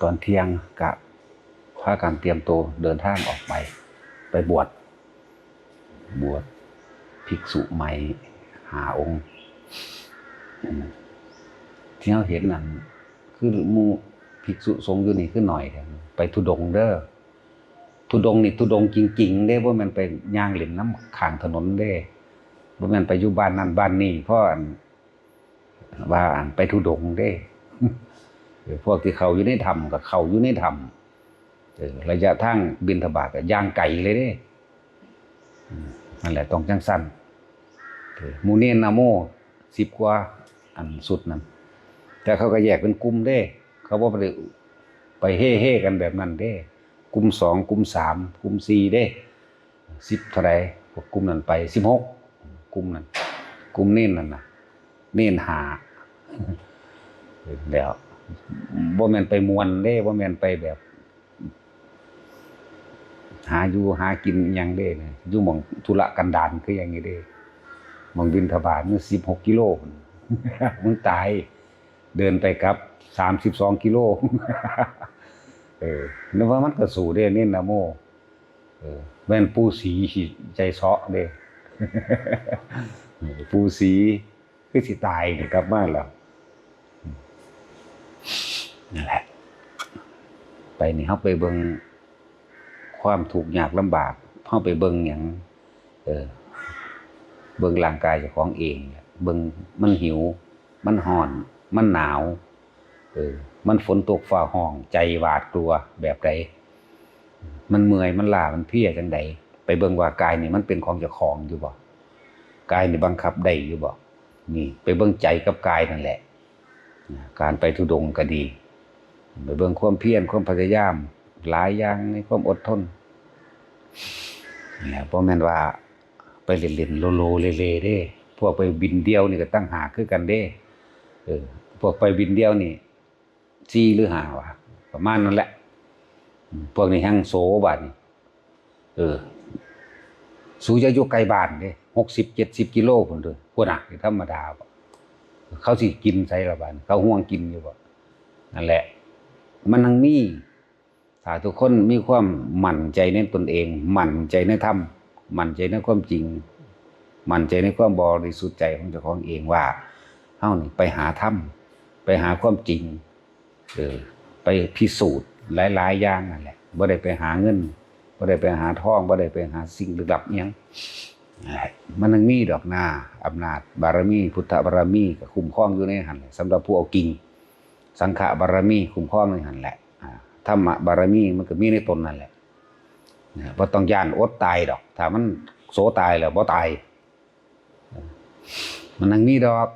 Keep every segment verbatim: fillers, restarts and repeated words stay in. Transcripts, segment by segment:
ตอนเที่ยงก็พากันเตรียมตัวเดินทางออกไป ไปบวช บวชภิกษุใหม่ห้าองค์ อืม ที่เราเห็นนั่น คือหมู่ภิกษุสงฆ์อยู่นี่คือหน่อยเดียว ไปธุดงค์เด้อ ธุดงค์นี่ธุดงค์จริงๆเด้ บ่แม่นไปย่างเล่นนำข้างถนนเด้ บ่แม่นไปอยู่บ้านนั่นบ้านนี่ เพราะอัน ว่าอันไปธุดงค์เด้ เออ พวกที่เข้าอยู่ในถ้ำก็เข้าอยู่ในถ้ำ เออ ระยะทางบิณฑบาตก็ย่างไกลเลยเด้ อืม นั่นแหละต้องจั่งซั้น เออ หมู่เณรนะโม สิบกว่าอันสุดนั่น แต่เขาก็แยกเป็นกลุ่มเด้ เขาบ่ได้ไปเฮ่ๆกันแบบนั้นเด้ กลุ่มสอง กลุ่มสาม กลุ่มสี่เด้ สิบเท่าใด พวกกลุ่มนั้นไป สิบหก กลุ่มนั้น กลุ่มเณรนั่นน่ะ เณรห้า แล้ว บ่แม่นไปม่วนเด้ บ่แม่นไปแบบ หาอยู่หากินอิหยังเด้ อยู่หม่องทุรกันดารคืออย่างนี้เด้ หม่องบิณฑบาตมันสิบหกกิโล มึงตาย เดินไปกลับ สามสิบสองกิโล เออ นึกว่ามันก็สู้เด้ เณรนะโม เออ แม่นปู่ศรีสิใจเซาะเด้ ปู่ศรีคือสิตายนี่กลับมาแล้ว นั่นแหละ ไปนี่เฮาไปเบิ่งความทุกข์ยากลำบาก เฮาไปเบิ่งหยัง เออ เบิ่งร่างกายเจ้าของเอง เบิ่งมันหิว มันร้อน มันหนาว เออ มันฝนตกฟ้าร้อง ใจหวาดกลัวแบบใด มันเมื่อย มันล้า มันเพลียจั่งใด ไปเบิ่งว่ากายนี่มันเป็นของเจ้าของอยู่บ่ กายนี่บังคับได้อยู่บ่ นี่ ไปเบิ่งใจกับกายนั่นแหละ การไปธุดงค์ก็ดี ไปเบิ่งความเพียร ความพยายาม หลายอย่างในความอดทน นี่แหละ บ่แม่นว่าไปเล่นๆโลๆเลๆเด้ พวกไปบินเดี่ยวนี่ก็ต่างหากคือกันเด้ เออ พวกไปบินเดี่ยวนี่ สี่หรือห้าวะ ประมาณนั้นแหละ อืม พวกนี้แฮงโสบาดนี้ เออ สูอย่าอยู่ไกลบ้านเด้ หกสิบ เจ็ดสิบกิโลพุ้นเด้อ พุ้นน่ะ ธรรมดาบ่ เขาสิกินไสล่ะบาดนี้ เขาห่วงกินอยู่บ่ นั่นแหละ มันทั้งมี ถ้าทุกคนมีความมั่นใจในตนเอง มั่นใจในธรรม มั่นใจในความจริง มั่นใจในความบริสุทธิ์ใจของเจ้าของเองว่า เฮานี่ไปหาธรรม ไปหาความจริง เออ ไปพิสูจน์หลายๆอย่างนั่นแหละ บ่ได้ไปหาเงิน บ่ได้ไปหาทอง บ่ได้ไปหาสิ่งลึกลับอิหยัง มันยังมีดอกนา อำนาจบารมี พุทธบารมีก็คุ้มครองอยู่ในหั่นแหละ สำหรับผู้เอาจริง สังฆบารมีคุ้มครองในหั่นแหละ อ่า ธรรมบารมีมันก็มีในตนนั่นแหละ นะ บ่ต้องย้านอดตายดอก ถ้ามันโสตายแล้วบ่ตาย มันยังมีดอก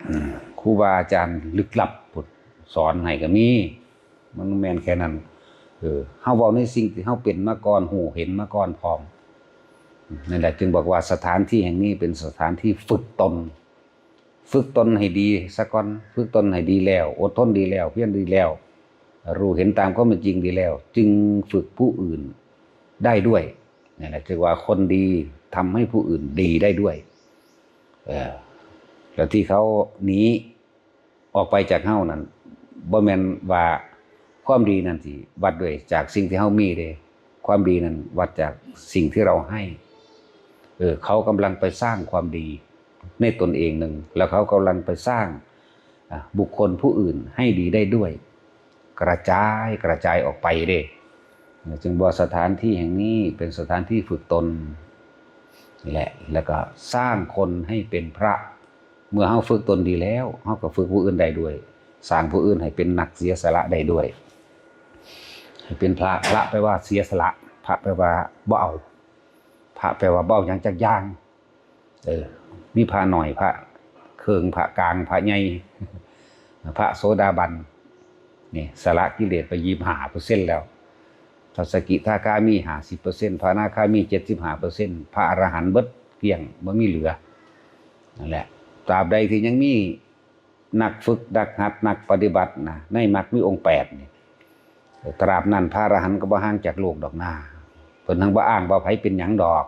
อืม ครูบาอาจารย์ลึกลับพุ้นสอนให้ก็มี มันแม่นแค่นั้น เออ เฮาเว้าในสิ่งที่เฮาเป็นมาก่อน ฮู้เห็นมาก่อนพร้อม นั่นแหละจึงบอกว่าสถานที่แห่งนี้เป็นสถานที่ฝึกตน ฝึกตนให้ดีซะก่อน ฝึกตนให้ดีแล้ว อดทนดีแล้ว เพียรดีแล้ว รู้เห็นตามความเป็นจริงดีแล้ว จึงฝึกผู้อื่นได้ด้วย นั่นแหละจึงว่าคนดีทำให้ผู้อื่นดีได้ด้วย เออ แล้วที่เขาหนีออกไปจากเฮานั่น บ่แม่นว่าความดีนั่นสิวัดด้วยจากสิ่งที่เฮามีเด้ ความดีนั่นวัดจากสิ่งที่เราให้ เออ เขากำลังไปสร้างความดีในตนเองหนึ่ง แล้วเขากำลังไปสร้าง อ่ะ บุคคลผู้อื่นให้ดีได้ด้วย กระจาย กระจายออกไปเด้ จึงบอกสถานที่แห่งนี้เป็นสถานที่ฝึกตนนี่แหละ แล้วก็สร้างคนให้เป็นพระ เมื่อเฮาฝึกตนดีแล้ว เฮาก็ฝึกผู้อื่นได้ด้วย สร้างผู้อื่นให้เป็นนักเสียสละได้ด้วย ให้เป็นพระ พระแปลว่าเสียสละ พระแปลว่าบ่เอา พระแปลว่าบ่เอาหยังจักอย่าง เออ มีพระน้อย พระเคิง พระกลาง พระใหญ่ พระโสดาบัน นี่สละกิเลสไปยี่สิบห้าเปอร์เซ็นต์แล้ว พระสกิทาคามีห้าสิบเปอร์เซ็นต์ พระอนาคามีเจ็ดสิบห้าเปอร์เซ็นต์ พระอรหันต์เบิดเกลี้ยง บ่มีเหลือ นั่นแหละ ตราบใดที่ยังมีนักฝึก นักหัด นักปฏิบัตินะ ในมรรคมีองค์แปดนี่ ตราบนั้นพระอรหันต์ก็บ่ห่างจากโลกดอกนา เพิ่นทั้งบ่อ้างว่าไผเป็นหยังดอก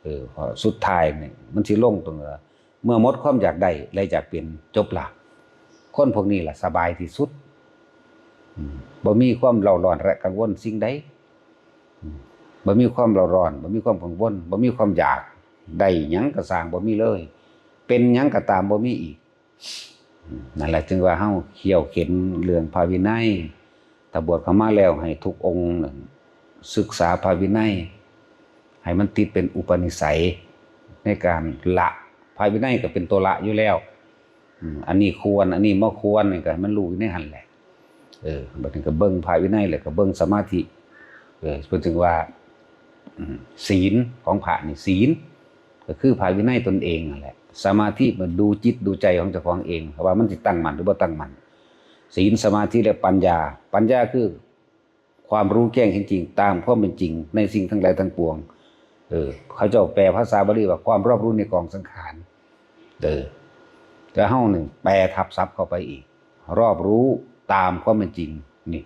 เออ เพราะสุดท้ายนี่มันสิลงตรงว่า เมื่อหมดความอยากได้และอยากเป็น จบละ คนพวกนี้ล่ะสบายที่สุด บ่มีความเร่าร้อนและกังวลสิ่งใด บ่มีความเร่าร้อน บ่มีความกังวล บ่มีความอยากได้หยังก็ซ่าง บ่มีเลย เป็นหยังก็ตาม บ่มีอีก นั่นแหละจึงว่าเฮาเคี่ยวเข็ญเรื่องพระวินัย ถ้าบวชเข้ามาแล้วให้ทุกองค์นั้นศึกษาพระวินัย ให้มันติดเป็นอุปนิสัยในการละ พระวินัยก็เป็นตัวละอยู่แล้ว อืม อันนี้ควร อันนี้บ่ควร นี่ก็ให้มันรู้อยู่ในหั่นแหละ เออ บัดนี้ก็เบิ่งพระวินัย แล้วก็เบิ่งสมาธิ เออ เพิ่นถึงว่า อืม ศีลของพระนี่ ศีลก็คือพระวินัยตนเองนั่นแหละ สมาธิมันดูจิตดูใจของเจ้าของเอง ว่ามันสิตั้งมั่นหรือบ่ตั้งมั่น ศีล สมาธิ และปัญญา ปัญญาคือความรู้แจ้งเห็นจริงตามความเป็นจริงในสิ่งทั้งหลายทั้งปวง เออ เขาเจ้าแปลภาษาบาลีว่าความรอบรู้ในกองสังขาร เออ แต่เฮานี่แปลทับศัพท์เข้าไปอีก รอบรู้ตามความเป็นจริง นี่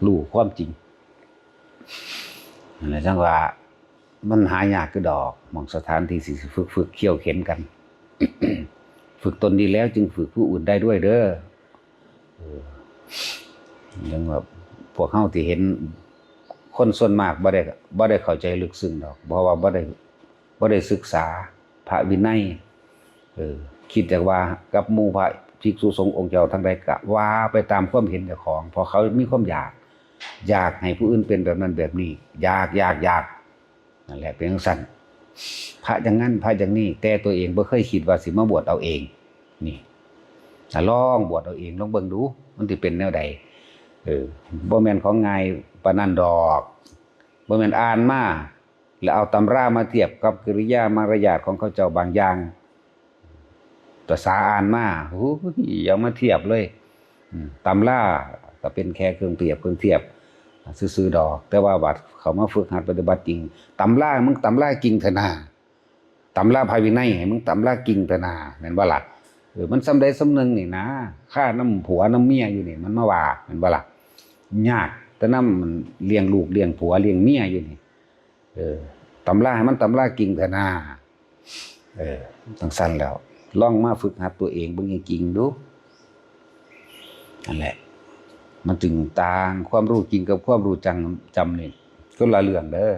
รู้ความจริง นั่นแหละจังว่า มันหายากคือดอก หม่องสถานที่สิฝึก ฝึกเคี่ยวเข็ญกัน ฝึกตนดีแล้วจึงฝึกผู้อื่นได้ด้วยเด้อ เออ จังว่าพวกเฮาที่เห็นคนส่วนมากบ่ได้ บ่ได้เข้าใจลึกซึ้งดอก เพราะว่าบ่ได้ บ่ได้ศึกษาพระวินัย เออ คิดแต่ว่ากับหมู่พระภิกษุสงฆ์องค์เจ้าทั้งหลายก็ว่าไปตามความเห็นเจ้าของ เพราะเขามีความอยาก อยากให้ผู้อื่นเป็นแบบนั้นแบบนี้ อยาก อยาก อยาก นั่นแหละเป็นจั่งซั้น พระอย่างนั้น พระอย่างนี้ แต่ตัวเองบ่เคยคิดว่าสิมาบวชเอาเอง นี่ อ่ะ ลองบวชเอาเอง ลองเบิ่งดู มันสิเป็นแนวใด เออ บ่แม่นของง่ายปานนั้นดอก บ่แม่นอ่านมา แล้วเอาตำรามาเทียบกับกิริยามารยาทของเขาเจ้าบางอย่าง ภาษาอ่านมา โอ้ย อย่ามาเทียบเลย อืม ตำราก็เป็นแค่เครื่องเปรียบ เครื่องเทียบซื่อๆดอก แต่ว่าบัดเข้ามาฝึกหัดปฏิบัติจริง ตำรา มึงตำราจริงเถอะนา ตำราพระวินัย ให้มึงตำราจริงเถอะนา แม่นบ่ล่ะ เออ มันส่ำใดส่ำหนึ่งนี่นะ คานำผัวนำเมียอยู่นี่ มันมาว่า แม่นบ่ล่ะ ยากแต่นำเลี้ยงลูกเลี้ยงผัวเลี้ยงเมียอยู่นี่ เออ ตำราให้มันตำราจริงเถอะนา เออ จั่งซั้นแล้ว ลองมาฝึกหัดตัวเองเบิ่งจริงๆดู นั่นแหละ มันจึงต่าง ความรู้จริงกับความรู้จัง จำนี่คนละเรื่องเด้อ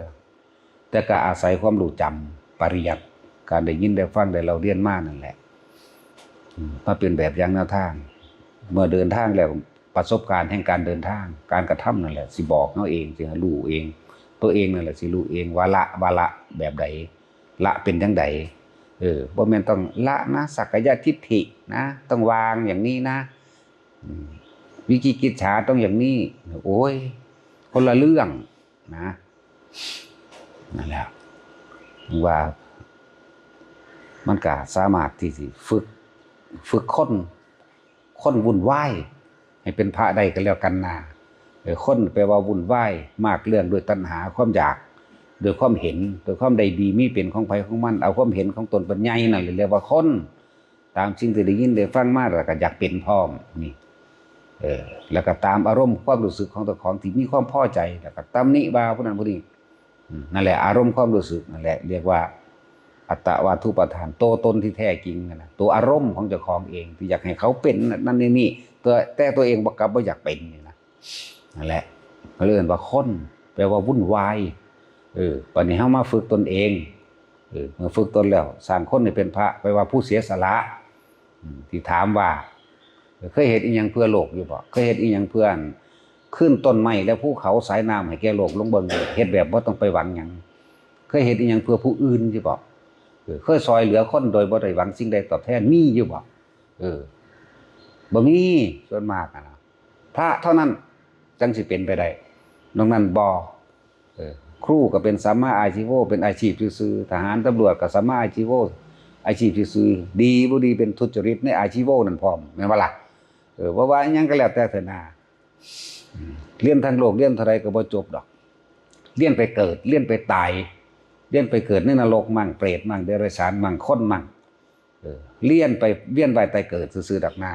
แต่ก็อาศัยความรู้จำ ปริยัติ การได้ยินได้ฟังได้เล่าเรียนมานั่นแหละ อืม มาเป็นแบบอย่างแนวทาง เมื่อเดินทางแล้ว ประสบการณ์แห่งการเดินทาง การกระทำนั่นแหละ สิบอกเฮาเอง สิให้รู้เอง ตัวเองนั่นแหละสิรู้เองว่าละ ว่าละแบบใด ละเป็นจั่งใด เออ บ่แม่นต้องละนะ สักกายทิฏฐินะ ต้องวางอย่างนี้นะ อืม วิจิกิจฉาต้องอย่างนี้ โอ้ย คนละเรื่องนะ นั่นแหละ ว่า มันก็สามารถที่สิฝึก ฝึกคน คนวุ่นวาย ให้เป็นพระได้ก็แล้วกันนา เออ คนแปลว่าวุ่นวาย มากเรื่องด้วยตัณหา ความอยาก ด้วยความเห็น ด้วยความได้ดีมีเป็นของไผของมัน เอาความเห็นของตนเป็นใหญ่นั่นเรียกว่าคน ตามสิ่งที่ได้ยินได้ฟังมา แล้วก็อยากเป็นพร้อม นี่ เออ แล้วก็ตามอารมณ์ความรู้สึกของเจ้าของที่มีความพอใจ แล้วก็ตำหนิว่าผู้นั้นผู้นี้ อืม นั่นแหละ อารมณ์ความรู้สึกนั่นแหละ เรียกว่า อัตตวาทุปาทาน ตัวตนที่แท้จริงนั่นนะ ตัวอารมณ์ของเจ้าของเองที่อยากให้เขาเป็นนั่นนี่นี่ ตัว แต่ตัวเองบ่ กลับบ่อยากเป็นนี่นะ นั่นแหละ เขาเรียกว่าคน แปลว่าวุ่นวาย เออ บัดนี้เฮามาฝึกตนเอง เออ เมื่อฝึกตนแล้ว สร้างคนให้เป็นพระ แปลว่าผู้เสียสละ อืม ที่ถามว่า เคยเฮ็ดอิหยังเพื่อโลกอยู่บ่ เคยเฮ็ดอิหยังเพื่ออัน คืนต้นไม้และภูเขาสายน้ำให้แก่โลก ลองเบิ่ง เฮ็ดแบบบ่ต้องไปหวังหยัง เคยเฮ็ดอิหยังเพื่อผู้อื่นอยู่บ่ เออ เคยช่วยเหลือคนโดยบ่ได้หวังสิ่งใดตอบแทน มีอยู่บ่ เออ บ่มี ส่วนมากอะนะ พระเท่านั้นจั่งสิเป็นไปได้ นอกนั้นบ่ เออ ครูก็เป็นสัมมาอาชีโว เป็นอาชีพซื่อๆ ทหารตำรวจก็สัมมาอาชีโว อาชีพซื่อๆ ดีบ่ดีเป็นทุจริตในอาชีโวนั่นพร้อม แม่นบ่ล่ะ เออ บ่ว่าอิหยังก็แล้วแต่เถอะนา อืม เรียนทางโลกเรียนเท่าใดก็บ่จบดอก เรียนไปเกิด เรียนไปตาย เรียนไปเกิดในนรกมั่ง เปรตมั่ง เดรัจฉานมั่ง คนมั่ง เออ เรียนไปเวียนว่ายตายเกิดซื่อๆดอกนา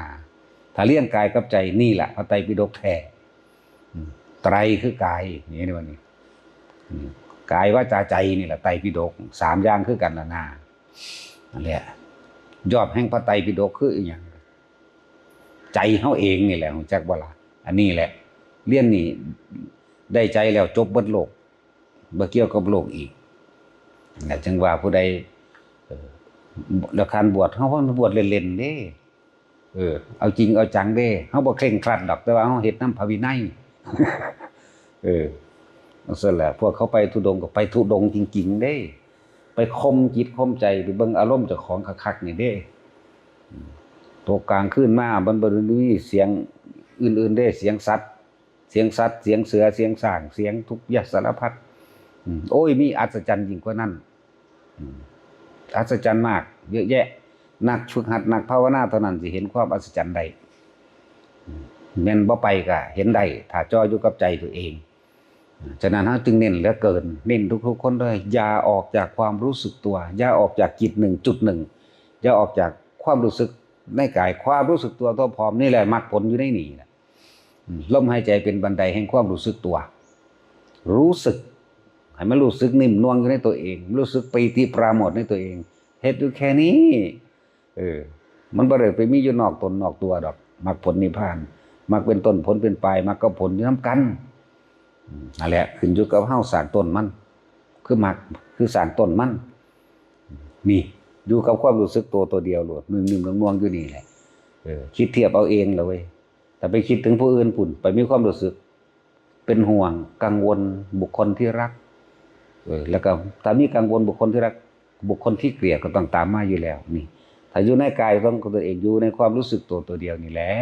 ถ้าเรียนกายกับใจนี่แหละพระไตรปิฎกแท้ อืม ไตรคือกาย นี่ นี่ว่านี่ อืม กายวาจาใจนี่แหละไตรปิฎก สามอย่างคือกันละนา นั่นแหละ ยอดแห่งพระไตรปิฎกคืออีหยัง ใจเฮาเองนี่แหละ รู้จักบ่ล่ะ อันนี้แหละ เรียนนี่ได้ใจแล้วจบเบิดโลก บ่เกี่ยวกับโลกอีกนะ จึงว่าผู้ใด เอ่อ แล้วการบวช เฮาบ่บวชเล่นๆเด้ เออ เอาจริงเอาจังเด้ เฮาบ่เคร่งครัดดอก แต่ว่าเฮาเฮ็ดนำพระวินัย เออ นั่นแหละ พวกเขาไปธุดงค์ก็ไปธุดงค์จริงๆเด้ ไปข่มจิตข่มใจ ไปเบิ่งอารมณ์เจ้าของคักๆนี่เด้ ตกกลางคืนมา มันบ่ได้มีเสียงอื่นๆเด้ เสียงสัตว์ เสียงสัตว์ เสียงเสือ เสียงช้าง เสียงทุกอย่างสารพัด อืม โอ้ย มีอัศจรรย์ยิ่งกว่านั้น อืม อัศจรรย์มาก เยอะแยะ นักฝึกหัด นักภาวนาเท่านั้นสิเห็นความอัศจรรย์ได้ อืม แม่นบ่ไปก็เห็นได้ ถ้าจ่ออยู่กับใจตัวเอง ฉะนั้นเฮาจึงเน้นเหลือเกิน เน้นทุกๆคนเลย อย่าออกจากความรู้สึกตัว อย่าออกจากจิตหนึ่งจุดหนึ่ง อย่าออกจากความรู้สึกในกาย ความรู้สึกตัวทั่วพร้อมนี่แหละ มรรคผลอยู่ในนี่แหละ อืม ลมหายใจเป็นบันไดแห่งความรู้สึกตัว รู้สึก ให้มันรู้สึกนิ่มนวลอยู่ในตัวเอง รู้สึกปีติปราโมทย์ในตัวเอง เฮ็ดอยู่แค่นี้ เออ มันบ่ได้ไปมีอยู่นอกตนนอกตัวดอก มรรคผลนิพพาน มรรคเป็นต้น ผลเป็นปลาย มรรคกับผลอยู่นำกัน อืม นั่นแหละ ขึ้นอยู่กับเฮาสร้างต้นมัน คือมรรค คือสร้างต้นมัน นี่ อยู่กับความรู้สึกตัวตัวเดียวโลด นิ่มๆนวลๆอยู่นี่แหละ เออ คิดเทียบเอาเองละเว้ย แต่ไปคิดถึงผู้อื่นพุ้น ไปมีความรู้สึก เป็นห่วง กังวล บุคคลที่รัก เออ แล้วก็ถ้ามีกังวลบุคคลที่รัก บุคคลที่เกลียดก็ต้องตามมาอยู่แล้ว นี่ ถ้าอยู่ในกายของตัวเอง อยู่ในความรู้สึกตัวตัวเดียวนี่แหละ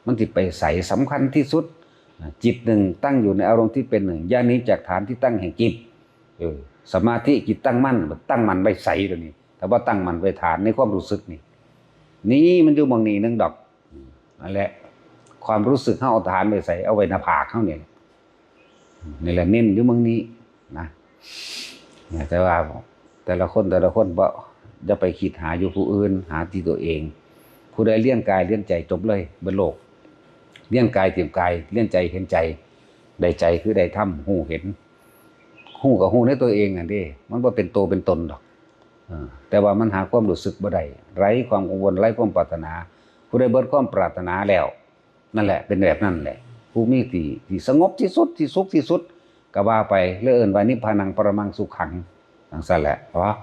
มันสิไปไส สำคัญที่สุด จิตหนึ่งตั้งอยู่ในอารมณ์ที่เป็นหนึ่ง อย่าหนีจากฐานที่ตั้งแห่งจิต เออ สมาธิ จิตตั้งมั่น ตั้งมั่นไว้ไส ตัวนี้ แต่ว่าตั้งมั่นไว้ฐานในความรู้สึกนี่ นี่มันอยู่หม่องนี้หนึ่งดอก นั่นแหละ ความรู้สึกเฮาเอาฐานไว้ไส เอาไว้หน้าผากเฮานี่แหละ นี่แหละเน้นอยู่หม่องนี้นะ แต่ว่าแต่ละคนแต่ละคนบ่ อย่าไปคิดหาอยู่ผู้อื่น หาที่ตัวเอง ผู้ใดเรียนกายเรียนใจจบเลยเบิดโลก เรียนกายเตรียมกาย เรียนใจเห็นใจ ได้ใจคือได้ธรรม ฮู้เห็น ฮู้ก็ฮู้ในตัวเองนั่นเด้ มันบ่เป็นโตเป็นตนดอก เออ แต่ว่ามันหาความรู้สึกบ่ได้ ไร้ความกังวล ไร้ความปรารถนา ผู้ใดเบิดความปรารถนาแล้ว นั่นแหละ เป็นแบบนั้นแหละ ผู้มีที่ ที่สงบที่สุด ที่สุขที่สุด ก็ว่าไป แล้วเอิ้นว่านิพพานังปรมังสุขัง จั่งซั้นแหละ เพราะ